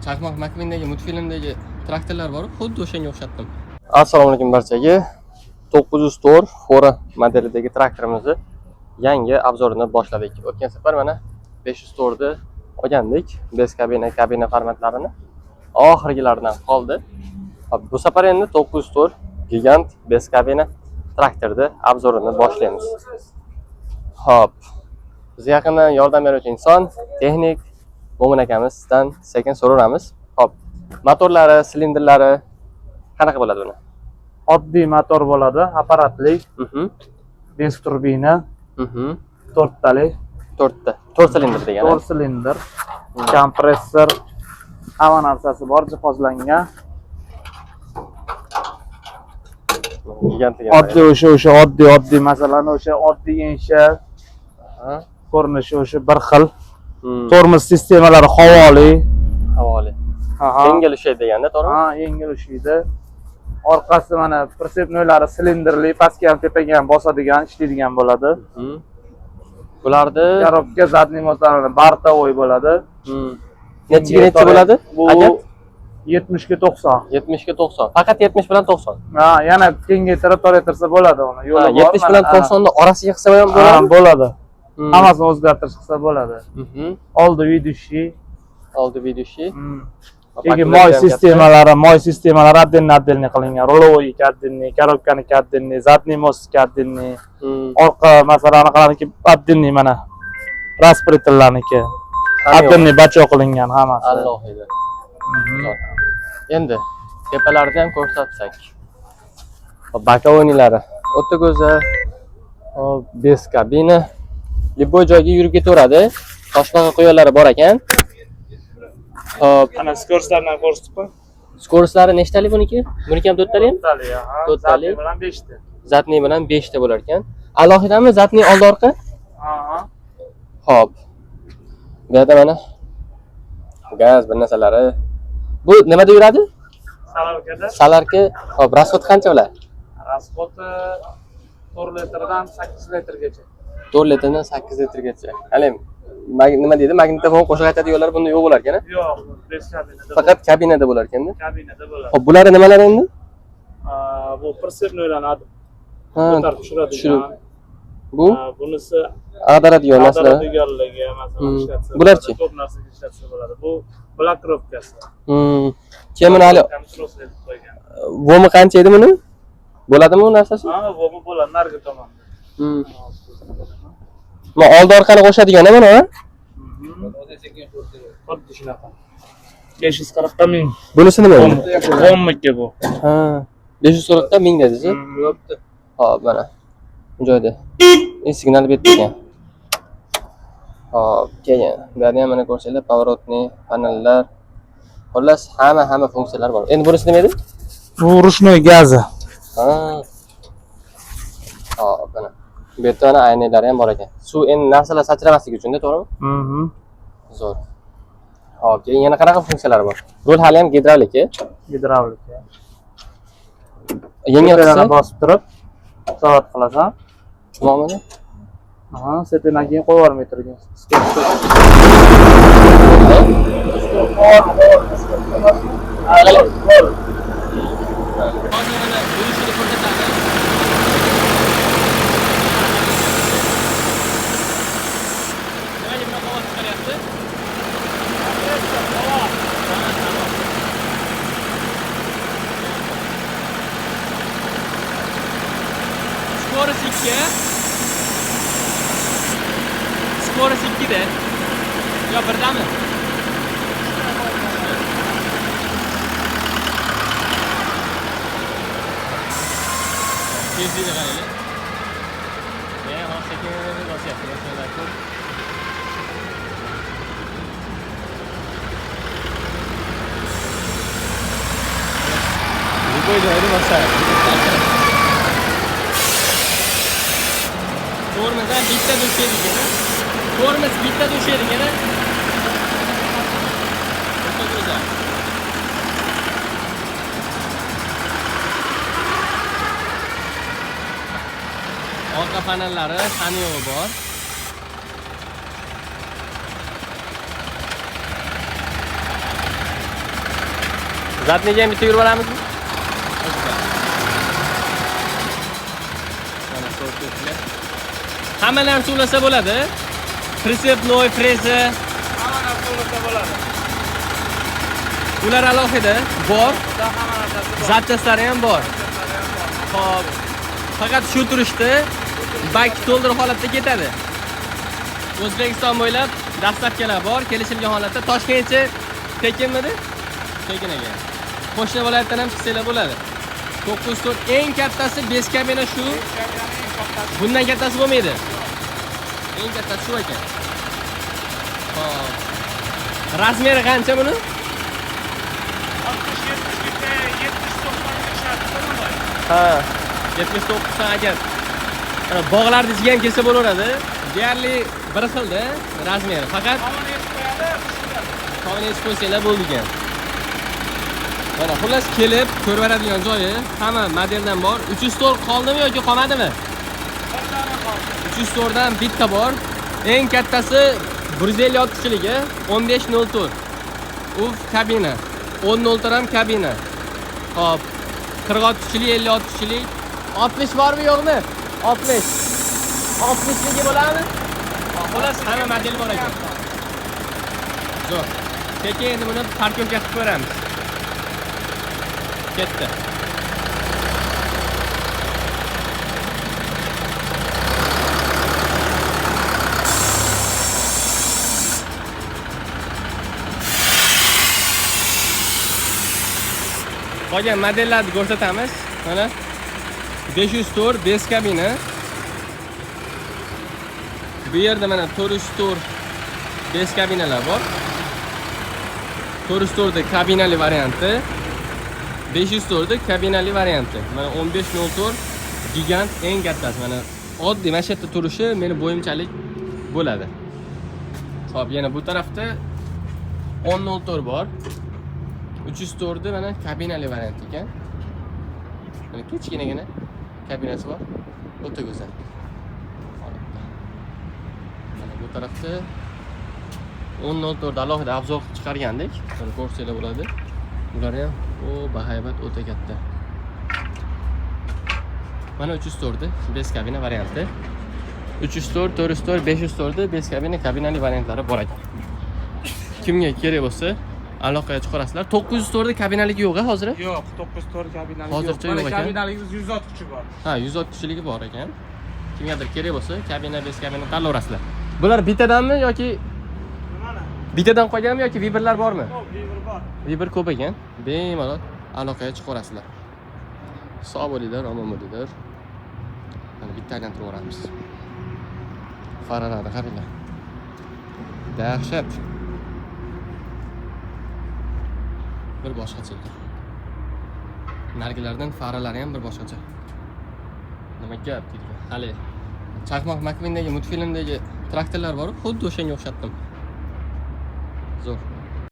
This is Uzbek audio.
Chaqmoq McQueen'dagi multfilmdagi traktorlar bor, xuddi o'shanga o'xshatdim. Assalomu alaykum barchaga. 904 Fora modelidagi traktorimizni yangi обзор ini boshladik. O'tgan safar mana 504 ni olgandik, без kabina, kabina formatlarini. Oxirgilaridan qoldi. Hop, bu safar endi 904 gigant без kabina traktorni обзор ini boshlaymiz. Hop. Bizga yaqindan yordam beruvchi inson, texnik Mo'min akamizdan sekin so'raveramiz. Hop. Motorlari, silindrlari qanaqa bo'ladi buni? Oddiy motor bo'ladi, apparatli, без turbina, to'rttalik, To'rtta. To'rt silindr degani. To'rt silindr, kompressor, hamma narsasi bor, jihozlangan. Gigant degan. Oddiy o'sha oddiy masalan o'sha oddiy insha ko'rinishi o'sha bir xil. Tormoz sistemalari havoli. Havoli. Yengil ushlaydi deganda, to'g'rimi? Ha, yengil ushlaydi. Orqasi mana прицепной lari silindrli, pastga ham tepaga ham bosadigan, ishlaydigan bo'ladi. Bularni Коробка задний мост lari бортовой bo'ladi. Nechiga nechi bo'ladi? Bu Aka? 70 ga 90. 70 ga 90. Faqat 70 bilan 90. Ha, yana kengaytirib toraytirsa bo'ladi uni. Yo'li bor. 70 bilan 90 ni orasiga qilsa ham bo'ladi. Bo'ladi. Bo'ladi. Hammasini o'zgartirish qilsa bo'ladi. Oldi ведущий. Oldi ведущий. Keyin moy sistemalari отдельно отдельно qilingan. Рулевой отдельный, коробка niki отдельный, задний мост отдельный, orqa masalan anaqalarniki отдельный mana. Распределитель larniki. Отдельный бачок qilingan hammasi. Alohida. Zo'r. Endi tepalarni ham ko'rsatsak. Hop, боковой lari o'ta go'zal. Hop, без kabina. Любой joyga yurib ketaveradi. Toshbaqa quyalari bor ekan. Hop, Ana скорость larni ko'rsatib qo'y. Скорость lari nechtalik buniki? Buniki ham to'rttalik? To'rttalik, ha. To'rttalik. Задний bilan 5 ta. Задний bilan 5 ta bo'lar ekan. Alohidami задний oldi orqa? Ha. Hop. Bu yerda mana gaz bir narsalari. Bu nimada yuradi? Солярка da. Солярка. Hop, расход qancha ular? Расход 4 litrdan 8 litrgacha. 4 litrdan 8 litrgacha. Hali nima deydi? Magnitofon qo'shiq aytadiganlar bunda yo'q bo'lar ekan. Yo'q, без kabinada. Faqat kabinada bo'lar ekanda. Kabinada bo'ladi. Hop, bulari nimalar endi? Bu прицепной larni ko'tarib tushiradigan. Tushirib. Bu Bunisi ag'daradigan narsalar. ag'daradiganligi masalan ishlatsa. Bularchi? Bo'ladi, ko'p narsaga ishlatsa bo'ladi. Bu блокировка si. Keyin buni hali Трос etib qo'ygan. ВОМ i qancha edi buni? Bo'ladimi u narsasi? Ha, ВОМ i bo'ladi narigi tomonda. Ma oldi orqani qo'shadigan mana, ha? Xuddi shunaqa. 540 ming. Bunisi nima endi? ВОМ niki bu. Ha. 540 ta 1000 dedingiz? Hop, mana. Bu joyda. Signal berdi ekan. Hop, keyin bu yerda ham mana ko'rsanglar, поворотный panellar. Xullas, hamma funksiyalar bor. Endi bunisi nima edi? Bu ручной gazi. Ha. Hop, mana. Bu yerda mana aynaklari ham bor ekan. Suv endi narsalar sachramasligi uchun-da, to'g'rimi? Mhm. Zo'r. Hop, keyin yana qanaqa funksiyalari bor? Rul hali ham gidravlik, Gidravlik. Yengil Pedalni qilsa, bosib turib, soat qilasan. tushunolmadi. Aha, setindan keyin qo'yib yubormay turgin. Hozir mana yurishini ko'rsatadi. Nimaga bunaqa ovoz chiqaryapti? Скорость 2. Скорость 2 da. Yo, birdami? Tezlikni qaranglar. Hozir sekin bosyapti. Mashinalar ko'p. Любой joyda bosadi. Tormoz ham bitta to'shaydi ekan. Tormoz bitta to'shaydi ekan. O'ta go'zal. Orqa panellari hamyovi bor. Задний ga ham bitta yurib olamizmi? Mana so'rtlar. Hamma narsa ulasa bo'ladi. Прицепной, freza, Hamma narsa ulasa bo'ladi. Ular alohida bor, Unda hamma narsasi bor. Запчасть lari ham bor. Xo'p. Faqat shu turishda bak to'ldir holatda ketadi. O'zbekiston bo'ylab доставка lar bor, kelishilgan holatda Toshkentcha tekinmidi? Tekin ekan. Qo'shni viloyatdan ham chiqsanglar bo'ladi. 904 eng kattasi 5 kabina shu. Bundan kattasi bo'lmaydi. Eng kattasi shu ekan. Xo'p. Размер i qancha buni? 60 70 70 90 90. Ha, 79 ekan. Mana bog'larni ichiga ham kelsa bo'laveradi. Deyarli bir xilda размер i. Faqat Tomini yechib qo'yadi, pishiradi. Tomini yechib qo'ysanglar bo'ldi ekan. Mana xullas kelib ko'rib joyi hamma modeldan bor. 304 qoldimi yoki qolmadimi? Bir dona qoldi. 304 dan bitta bor. Eng kattasi 156 kuchiligi 15.04. Uf kabina. 10.04 ham kabina. Xo'p. 46 kuchlik, 56 kuchlik. 60 bormi yo'qmi? 60. 60 ligi bo'ladimi? Xullas hamma model bor ekan. Zo'r. Sekin endi buni парковка qilib ko'ramiz. Ketdi. Qolgan modellarni ko'rsatamiz. Mana 504 без kabina. Bu yerda mana 404 без kabinalar bor. 404 da kabinali varianti. 504 da kabinali varianti. Mana 1504 gigant eng kattasi. Mana oddiy mana shu yerda turishi meni bo'yimchalik bo'ladi. Xo'p, yana bu tarafda 1004 bor. 304 da mana kabinali variant ekan. Mana kichkinagina kabinasi bor. O'ta go'zal. Mana bu tarafda 10.04 alohida обзор qilib chiqargandik. Mana ko'rsanglar bo'ladi. Bular ham o bahaybat o'ta katta. Mana 304 без kabina varianti. 304, 404, 504 без kabina kabinali variantlari bor ekan. Kimga kerak bo'lsa aloqaga chiqarasizlar. 904 kabinaligi yo'q hozir? Yo'q, 904 kabinalik Hozircha yo'q. Yo'q ekan. Kabinaligimiz 106 kuchi bor. Ha, 106 kuchiligi bor ekan. Kimgadir kerak bo'lsa, kabina без kabina tanlayverasizlar. Bular bittadanmi yoki Nimani? Bittadan qolganmi yoki выбор lar bormi? Ko'p, выбор bor. Выбор ko'p ekan. Bemalol aloqaga chiqaverasizlar. Sog' bo'linglar, omon bo'linglar. Mana bitta aylantirib yuboramiz. Faralarni qaranglar. Dahshat. Bir boshqacha ekan. Narigilardan faralari ham bir boshqacha. Nima gap deydi. Hali Chaqmoq Makvindagi multfilmdagi traktorlar bor, xuddi o'shanga o'xshatdim. Zo'r.